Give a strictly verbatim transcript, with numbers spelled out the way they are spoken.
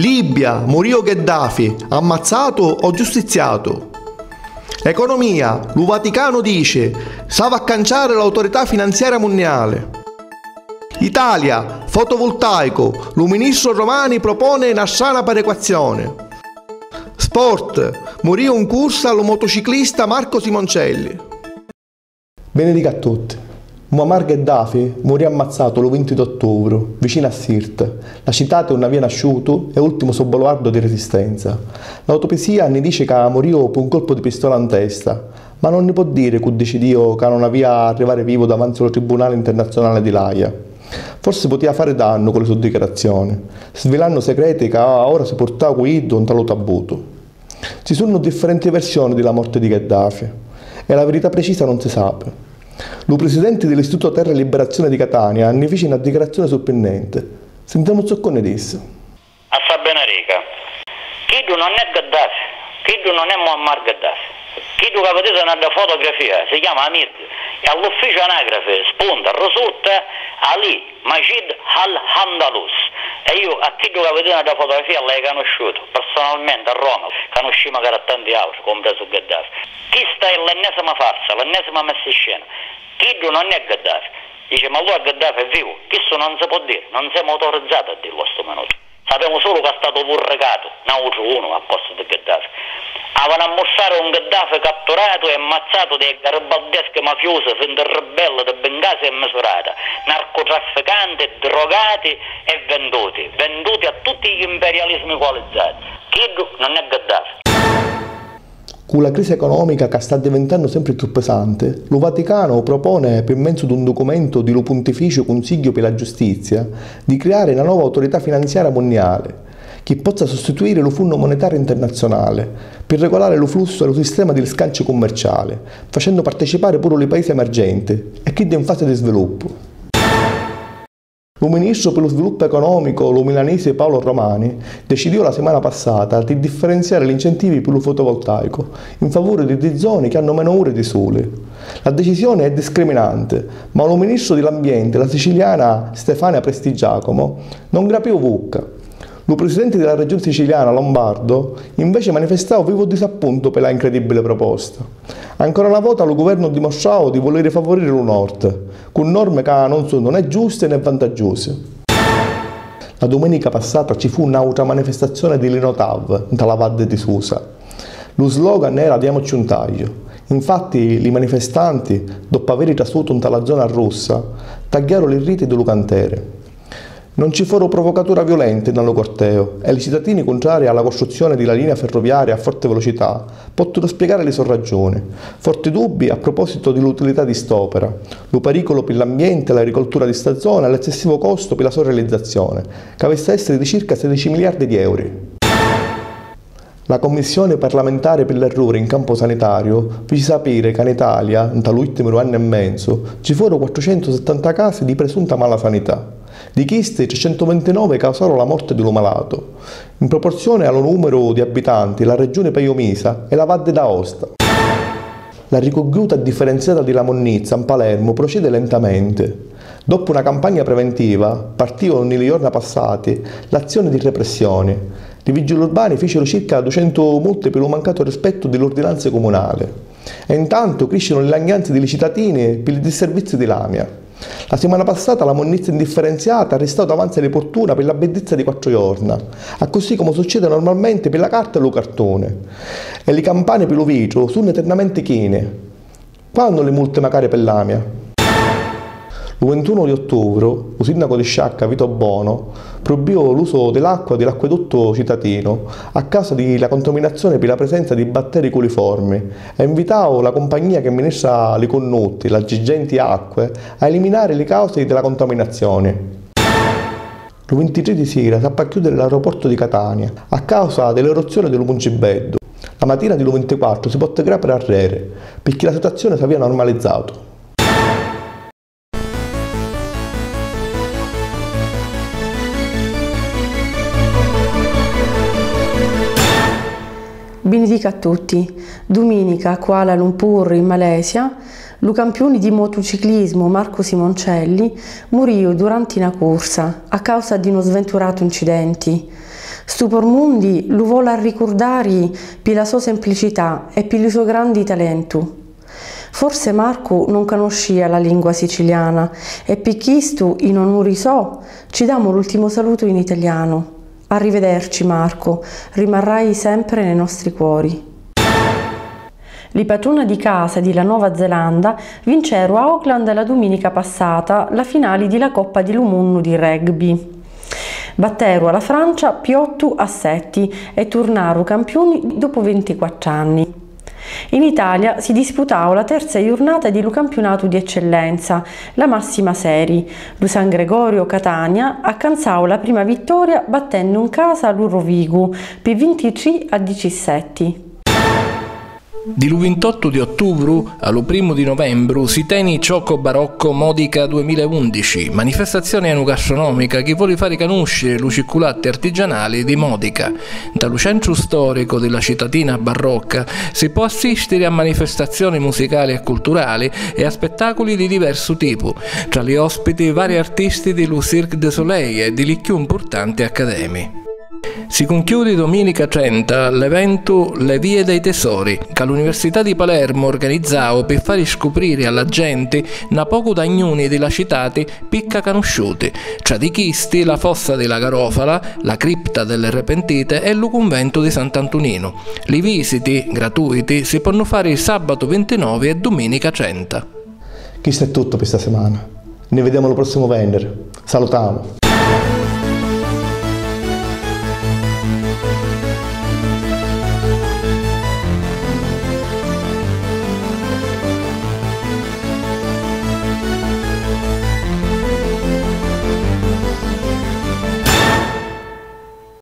Libia, murìu Gheddafi, ammazzatu o giustiziatu? Economia, lu Vaticanu dici, s'havi a canciari l'autorità finanziaria munniali. Italia, fotovoltaicu, lu ministru Romani proponi na strana perequazioni. Sport, murìu 'n cursa lu motociclista Marco Simoncelli. Benedica a tutti. Muammar Gheddafi murì ammazzatu lu vinti d'ottuvru, vicinu a Sirte, la citati unni avia nasciutu e ultimu so baluardu di resistenza. L'autopisia nni dici ca murìu pi un colpu di pistola 'n testa, ma non nni pò diri cu dicidìu ca non avia a arrivari vivu davanzi a lu Tribunali Internazionali di l'Aia. Forsi putìa fari dannu cu li so dichiarazioni, svilannu secreti ca ora si purtau cu iddu nta lu tabbutu. Ci sunnu differenti versioni di la morti di Gheddafi e la virità precisa non si sapi. Lu prisidenti di l'Istitutu Terra e Liberazioni di Catania nni fici na dichiarazioni surprinnenti. Sintemu zoccu nni dissi. A Sabina Rica. Chiddu non è Gheddafi, chiddu non è Muammar Gheddafi. Chiddu ca viditi nna dda fotografia si chiama Hamid e all'ufficiu anagrafi spunta, risulta, Ali Majid al-Handalus. E iu a chiddu ca viditi nna dda fotografia l'haiu canusciutu, personalmenti, a Roma, canuscimu cara tanti autri, cumpresu Gheddafi. Chista è l'ennesima farsa, l'ennesima messa in scena. Chiddu non è Gheddafi. Dici, ma allura Gheddafi è vivu? Chissu non si pò diri, non semu autorizzati a dillu a stu minutu. Sapemu sulu ca ha statu vurricatu, n'autru unu a postu di Gheddafi. Avanu a mustrari un Gheddafi catturatu e ammazzatu dai garibaldeschi mafiusi, finti ribelli di Bengasi e Misurata, narcutrafficanti, drogati e venduti, venduti a tutti gli imperialismi coalizzati. Chiddu non è Gheddafi. Cu la crisi economica ca sta addivintannu sempri cchiù pisanti, lu Vaticanu propone, pi menzu d'un ducumentu di lu Puntificiu Cunsigghiu pi la Giustizia, di criari na nova autorità finanziaria munniali, chi pozza sustituiri lu Funnu Monetariu Internazionali, pi regolari lu flussu e lu sistema di li scanci cummerciali, facennu partecipari puru li paisi emergenti e chiddi in fasi di sviluppu. Lu ministru pi lu sviluppu economicu, lu milanisi Paolo Romani, decidìu la simana passata di differenziari l'incentivi pi lu fotovoltaicu in favuri di ddi zoni chi hannu menu uri di suli. La dicisioni è discriminanti, ma lu ministru di l'ambienti, la siciliana Stefania Prestigiacomo, non grapìu vucca. Lu prisidenti di la Regioni Siciliana Lombardo, inveci, manifestau vivu disappuntu pi la incredibili proposta. Ancora na vota lu guvernu dimostrau di vuliri favuriri lu Nord, cu normi ca non sunnu né giusti né vantaggiusi. La duminica passata ci fu n'autra manifestazioni di li no-tav nta la vaddi di Susa. Lu slogan era "Diamoci un tagliu". Infatti li manifestanti, doppu aviri trasutu nta la zona russa, tagghiaru li riti di lu canteri. Non ci foru provocatura viulenti nna lu corteu e li citatini, cuntrari a la costruzzioni di la linea ferruviaria a forti velucità, potturu spiegari li so raggiuni. Forti dubbi a propositu di l'utilità di st'opera, lu periculu pi l'ambienti e l'agricoltura di sta zona e l'eccessivu costu pi la so realizzazioni, ca avissi a essiri di circa sedici miliardi di euri. La Commissioni parlamentari pi l'erruri in campu sanitariu fici sapiri ca 'n Italia, nta l'ultimu dui anni e menzu, ci foru quattrucentusettanta casi di presunta mala sanità. Di chisti, trecentuvintinove causaru la morti di lu malatu. In proporzioni a lu numeru di abbitanti, la regioni peju misa è la Vaddi d'Aosta. La ricugghiuta differenziata di la munnizza 'n Palermu procedi lentamenti. Doppu na campagna preventiva, partìu nni li jorna passati l'azzioni di repressioni. Li vigili urbani fìciru circa ducentu multi pi lu mancatu rispettu di l'urdinanzi cumunali. E intantu crìscinu li lagnanzi di li citatini pi li disservizzi di l'amia. La simana passata la munnizza indifferenziata arristau davanzi a li purtuna pi la biddizza di quattru jorna, accussì comu succedi normalmenti pi la carta e lu cartuni. E li campani pi lu vitru sunnu eternamenti chini. Quannu li multi macari pi l'amia? Lu vintunu di ottuvru, u sinnacu di Sciacca Vito Bono pruibbiu l'usu di l'acqua di l'acqueduttu citatinu a causa di la contaminazioni pi la presenza di batteri culiformi e invitau la cumpagnia chi amministra li cunnutti, la Girgenti Acque, a eliminari li causi di la contaminazioni. Lu vintitrì di sira s'appi a chiudiri l'aeroportu di Catania a causa di l'eruzzioni di lu Muncibeddu. La matina di lu vintiquattru si potti grapiri arreri, picchì la situazioni s'avia normalizzatu. Binidica a tutti. Duminica, a Kuala Lumpur, in Malesia, lu campiuni di motuciclismu Marcu Simoncelli murìu duranti na cursa a causa di nu sventuratu ncidenti. Stu pormundi lu voli arricurdari pi la so semplicità e pi lu so grandi talentu. Forse Marcu non canuscia la lingua siciliana e pi chistu, in onuri so, ci damu l'ultimu salutu in italianu. Arrivederci Marcu, rimarrai sempre nei nostri cuori. Li patruna di casa di la Nova Zelanda vinceru a Auckland la duminica passata la finali di la Coppa di lu Munnu di rugby. Batteru a la Francia pi ottu a setti e turnaru campiuni dopu vintiquattru anni. In Italia si disputau la terza jurnata di lu campiunatu di eccellenza, la massima serie. Lu San Gregorio Catania accanzau la prima vittoria battennu in casa lu Rovigu pi vintitrì a diciassetti. Di lu vintottu di ottuvru a lu primu di novembru si teni Cioco Barocco Modica duemilaundici, manifestazioni enugastronòmica chi voli fari canusciri lu cicculatti artigianali di Modica. Nta lu centru stòricu di la citatina barrocca si pò assistiri a manifestazioni musicali e culturali e a spettàculi di diversu tipu. Tra li òspiti, vari artisti di lu Cirque du Soleil e di li cchiù mpurtanti accademi. Si cunchiudi dominica trenta l'eventu Le vie dei tesori, ca l'Università di Palermo organizzau pi fari scupriri a la genti na pocu d'agnuni di la citati picca canusciuti, tra di chisti la fossa di la Garofala, la cripta delle Repentite e lu cunventu di Sant'Antuninu. Li visiti, gratuiti, si ponnu fari sabatu vintinovi e duminica trenta. Chistu è tuttu pi sta simana. Ni videmu lu prossimu venniri. Salutamu!